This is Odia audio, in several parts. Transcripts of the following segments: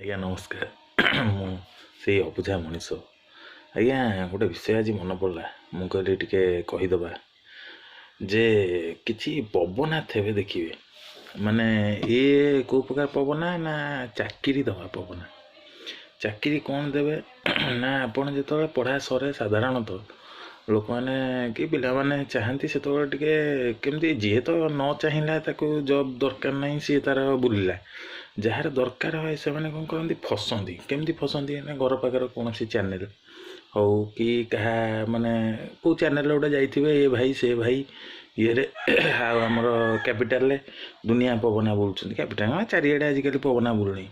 ଆଜ୍ଞା ନମସ୍କାର। ମୁଁ ସେଇ ଅବୁଝା ମଣିଷ ଆଜ୍ଞା। ଗୋଟେ ବିଷୟ ଆଜି ମନେ ପଡ଼ିଲା, ମୁଁ କହିଲି ଟିକେ କହିଦେବା ଯେ କିଛି ପବନା ଥିବେ ଦେଖିବେ, ମାନେ ଇଏ କେଉଁ ପ୍ରକାର ପବନା ନା ଚାକିରି ଦେବା ପବନା। ଚାକିରି କ'ଣ ଦେବେ ନା, ଆପଣ ଯେତେବେଳେ ପଢ଼ା ସରେ, ସାଧାରଣତଃ ଲୋକମାନେ କି ପିଲାମାନେ ଚାହାନ୍ତି ସେତେବେଳେ ଟିକେ କେମିତି, ଯିଏ ତ ନ ଚାହିଁଲା ତାକୁ ଜବ୍ ଦରକାର ନାହିଁ, ସିଏ ତାର ବୁଲିଲା। ଯାହାର ଦରକାର ହୁଏ ସେମାନେ କ'ଣ କରନ୍ତି? ଫସନ୍ତି। କେମିତି ଫସନ୍ତି ନା, ଘର ପାଖରେ କୌଣସି ଚ୍ୟାନେଲ୍ ହଉ କି କାହା ମାନେ କେଉଁ ଚ୍ୟାନେଲ୍ରେ ଗୋଟେ ଯାଇଥିବେ, ଏ ଭାଇ ସେ ଭାଇ ଇଏରେ, ଆଉ ଆମର କ୍ୟାପିଟାଲରେ ଦୁନିଆ ପବନା ବୁଲୁଛନ୍ତି। କ୍ୟାପିଟାଲ ଚାରିଆଡ଼େ ଆଜିକାଲି ପବନା ବୁଲୁଣି।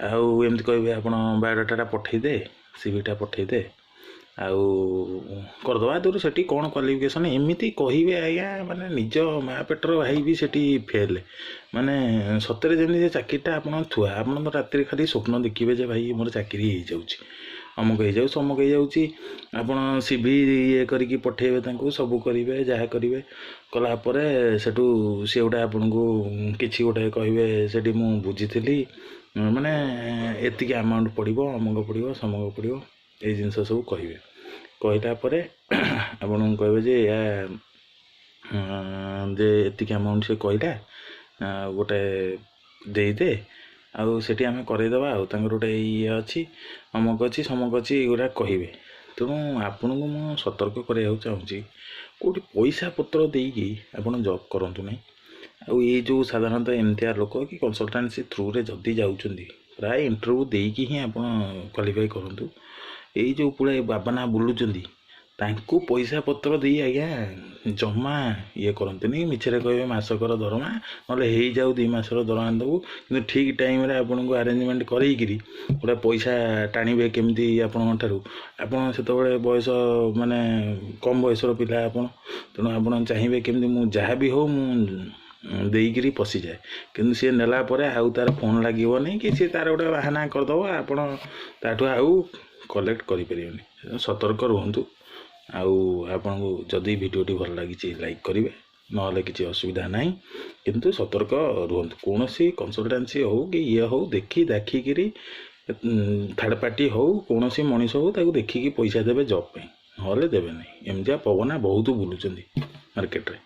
ଆଉ ଏମିତି କହିବେ, ଆପଣ ବାୟୋଡାଟାଟା ପଠେଇଦେ, ସିଭିଟା ପଠେଇଦେ ଆଉ କରିଦେବା, ତୋର ସେଠି କ'ଣ କ୍ୱାଲିଫିକେସନ୍, ଏମିତି କହିବେ ଆଜ୍ଞା। ମାନେ ନିଜ ମା ପେଟର ଭାଇ ବି ସେଠି ଫେଲ୍। ମାନେ ସତରେ ଯେମିତି ସେ ଚାକିରିଟା ଆପଣ ଥୁଆ, ଆପଣ ତ ରାତିରେ ଖାଲି ସ୍ୱପ୍ନ ଦେଖିବେ ଯେ ଭାଇ ମୋର ଚାକିରି ହେଇଯାଉଛି, ଅମୁକ ହେଇଯାଉଛି, ସମୁକ ହେଇଯାଉଛି। ଆପଣ ସି ଭି ଇଏ କରିକି ପଠେଇବେ ତାଙ୍କୁ, ସବୁ କରିବେ, ଯାହା କରିବେ। କଲା ପରେ ସେଠୁ ସିଏ ଗୋଟେ ଆପଣଙ୍କୁ କିଛି ଗୋଟେ କହିବେ, ସେଠି ମୁଁ ବୁଝିଥିଲି, ମାନେ ଏତିକି ଆମାଉଣ୍ଟ ପଡ଼ିବ, ଅମୁକ ପଡ଼ିବ, ସମକ ପଡ଼ିବ, ଏଇ ଜିନିଷ ସବୁ କହିବେ। କହିଲା ପରେ ଆପଣଙ୍କୁ କହିବେ ଯେ ଏହା ଯେ ଏତିକି ଆମାଉଣ୍ଟ ସେ କହିଲା, ଗୋଟେ ଦେଇଦେ ଆଉ ସେଠି ଆମେ କରେଇଦେବା, ଆଉ ତାଙ୍କର ଗୋଟେ ଇଏ ଅଛି, ଅମକ ଅଛି, ସମକ ଅଛି, ଏଇଗୁଡ଼ା କହିବେ। ତେଣୁ ଆପଣଙ୍କୁ ମୁଁ ସତର୍କ କରିବାକୁ ଚାହୁଁଛି, କେଉଁଠି ପଇସା ପତ୍ର ଦେଇକି ଆପଣ ଜବ୍ କରନ୍ତୁ ନାହିଁ। ଆଉ ଏଇ ଯେଉଁ ସାଧାରଣତଃ ଏମିତିଆ ଲୋକ କି କନସଲଟାନ୍ସି ଥ୍ରୁରେ ଯଦି ଯାଉଛନ୍ତି, ପ୍ରାୟ ଇଣ୍ଟରଭ୍ୟୁ ଦେଇକି ହିଁ ଆପଣ କ୍ୱାଲିଫାଇ କରନ୍ତୁ। ଏଇ ଯେଉଁ ପୁଳେ ବାବାନା ବୁଲୁଛନ୍ତି, ତାଙ୍କୁ ପଇସା ପତ୍ର ଦେଇ ଆଜ୍ଞା ଜମା ଇଏ କରନ୍ତୁନି। ମିଛରେ କହିବେ ମାସକର ଦରମା, ନହେଲେ ହେଇଯାଉ 2 ମାସର ଦରମା ଦେବୁ, କିନ୍ତୁ ଠିକ୍ ଟାଇମ୍ରେ ଆପଣଙ୍କୁ ଆରେଞ୍ଜମେଣ୍ଟ କରେଇକିରି ଗୋଟେ ପଇସା ଟାଣିବେ କେମିତି ଆପଣଙ୍କ ଠାରୁ। ଆପଣ ସେତେବେଳେ ବୟସ ମାନେ କମ୍ ବୟସର ପିଲା ଆପଣ, ତେଣୁ ଆପଣ ଚାହିଁବେ କେମିତି ମୁଁ ଯାହା ବି ହଉ ମୁଁ ଦେଇକିରି ପଶିଯାଏ। କିନ୍ତୁ ସିଏ ନେଲା ପରେ ଆଉ ତାର ଫୋନ୍ ଲାଗିବନି କି ସିଏ ତାର ଗୋଟେ ବାହାନା କରିଦେବ, ଆପଣ ତାଠୁ ଆଉ କଲେକ୍ଟ କରିପାରିବେନି। ସତର୍କ ରୁହନ୍ତୁ। ଆଉ ଆପଣଙ୍କୁ ଯଦି ଭିଡ଼ିଓଟି ଭଲ ଲାଗିଛି ଲାଇକ୍ କରିବେ, ନହେଲେ କିଛି ଅସୁବିଧା ନାହିଁ, କିନ୍ତୁ ସତର୍କ ରୁହନ୍ତୁ। କୌଣସି କନସଲଟାନ୍ସି ହଉ କି ଇଏ ହଉ, ଦେଖି ଦାଖିକିରି, ଥାର୍ଡ଼ ପାର୍ଟି ହଉ, କୌଣସି ମଣିଷ ହଉ, ତାକୁ ଦେଖିକି ପଇସା ଦେବେ ଜବ୍ ପାଇଁ, ନହେଲେ ଦେବେ ନାହିଁ। ଏମିତିଆ ପବନା ବହୁତ ବୁଲୁଛନ୍ତି ମାର୍କେଟରେ।